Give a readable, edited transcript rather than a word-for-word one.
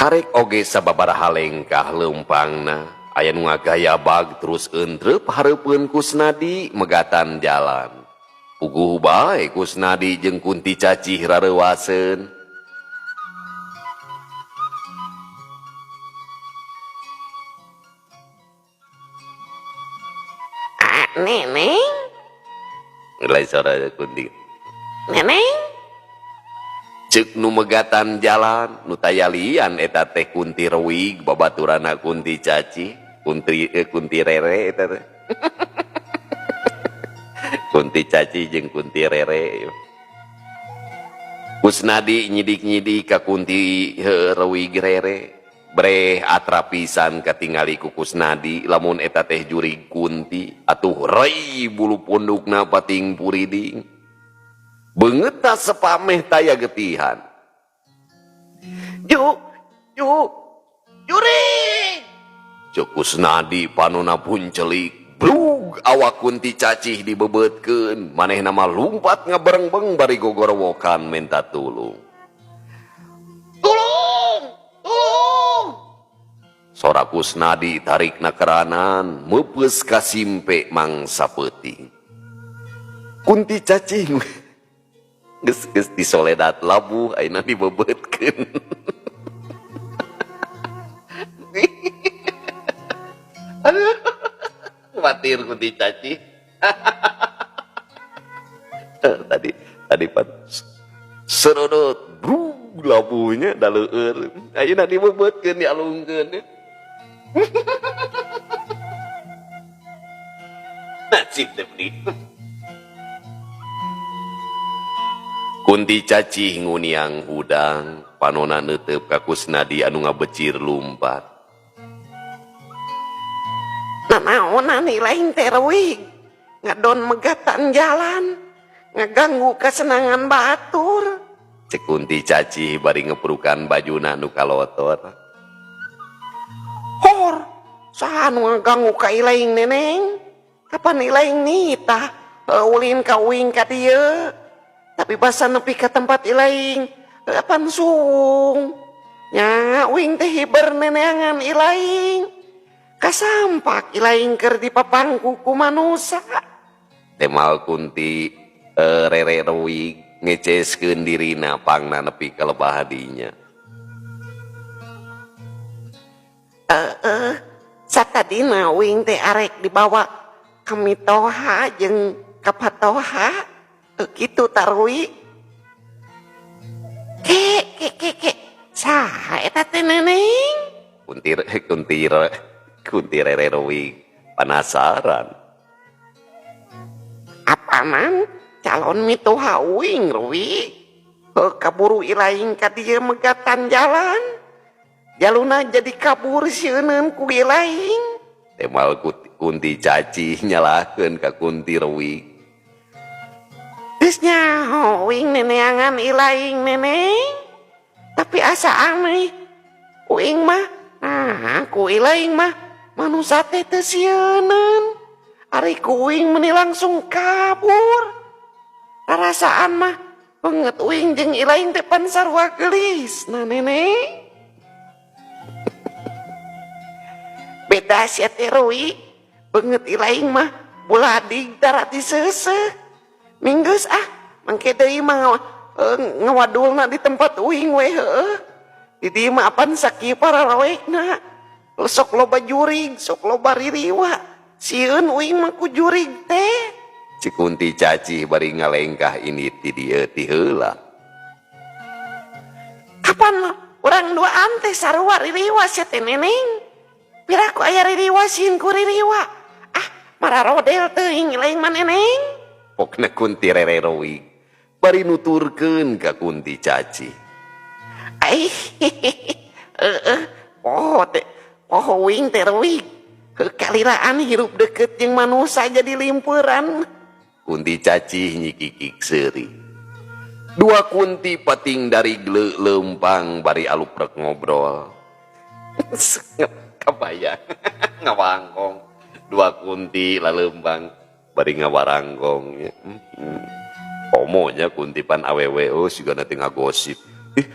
Karek oge sababaraha lengkah leumpangna aya nu ngagayabag terus entrep hareupeun Kusnadi megatan jalan. Puguh bae Kusnadi jeung Kunti Cacih rareuwaseun. Ah, Neneng. Lain suara Kunti. Neneng. Cek nu megatan jalan nu tayalian eta teh Kunti Rewig babaturana Kunti Cacih, Kunti Rere eta teh. Kunti Cacih jeung Kunti Rere. Kusnadi nyidik-nyidik ka Kunti Rewig Rere. Breh atrapisan katingali ku Kusnadi lamun eta teh jurig Kunti atuh rei bulu pundukna pating puriding. Beungeutna sepameh taya getihan. Ju, ju, jurig. Cek Kusnadi panona puncelik. Brug awak Kunti Cacih dibebeutkeun. Manehna mah lumpat ngaberengbeng bari gogorowokan menta tulung. Tulung, tulung. Sora Kusnadi tarikna keranan meupeus ka simpe mangsa peuting. Kunti Cacih geus geus disoledat labuh ayeuna dibebeutkeun. Aduh, khawatir Kunti Cacih. Tadi pan serudut brug labuhnya da leueur. Ayeuna dibebeutkeun dialungkeun. Nasib teh beli. Kunti Cacih nguniang hudang panona neuteup ka Kusnadi anu ngabecir lumpat. Nanaonan lain teh Rewig ngadon megatan jalan ngaganggu kesenangan batur. Cek Kunti Cacih bari ngeprukan bajuna nu kalotor. Hor, saha nu ngaganggu ka ilaing neneng? Kapan ilaing nitah ulin ka uing ka dieu? Tapi basa nepi ka tempat ilaing kapan suung? Nya uing teh hiber neneangan ilaing. Kasampak ilaing keur dipapangku ku manusa. Temal Kunti Rere Rewig ngeceskeun dirina pangna nepi ka lebah dinya. Satadina uing teh arek dibawa ka mitoha jeung ka patoha. Kitu tarwi. Ke ke ke ke. Saha eta teh neneng? Kunti Rere Rewig penasaran. Apanan calon mitoha uing Rewig? Heuh kaburu ilaing ka dieu megatan jalan. Jaluna jadi kabur sieuneun ku ilaing. Temal Kunti Cacih nyalahkeun ka Kunti Rewig. Geus nyaho uing neneangan ilaing neneng. Tapi asa aneh. Uing mah, nah ku ilaing mah manusa teh teu sieuneun. Ari ku uing meuni langsung kabur. Rarasaan mah beungeut uing jeung ilaing teh pan sarua geulis na neneng. Beda sia teh Rui. Beungeut ilaing mah buladig tara diseuseuh. Minggeus ah, mangke deui mah ngawadulna di tempat uing we heueuh. Di dieu mah apan sakieu pararawekna. Sok loba jurig, sok loba ririwa. Sieun uing mah ku jurig teh. Cik Kunti Cacih bari ngalengkah ini ti dieu ti heula. Kapan urang duaan teh sarua ririwa sia teh neneng? Piraku aya ririwa sieun ku ririwa. Ah, mararodel teuing lain mah neneng. Pokna Kunti Rere Rewig bari nuturkeun ka Kunti Cacih. Ai, heeh, poho teh, poho uing teh Rewig. Kaliraan hirup deket jeung manusa jadi limpuran. Kunti Cacih nyikikik seuri. Dua kunti pating dari gle lempang bari aluprek ngobrol. Kabayang ngawangkong. Dua kunti lalembang bari ngawaranggong ya. Komonya kunti pan awewe oh siga nanti ngagosip. Ih,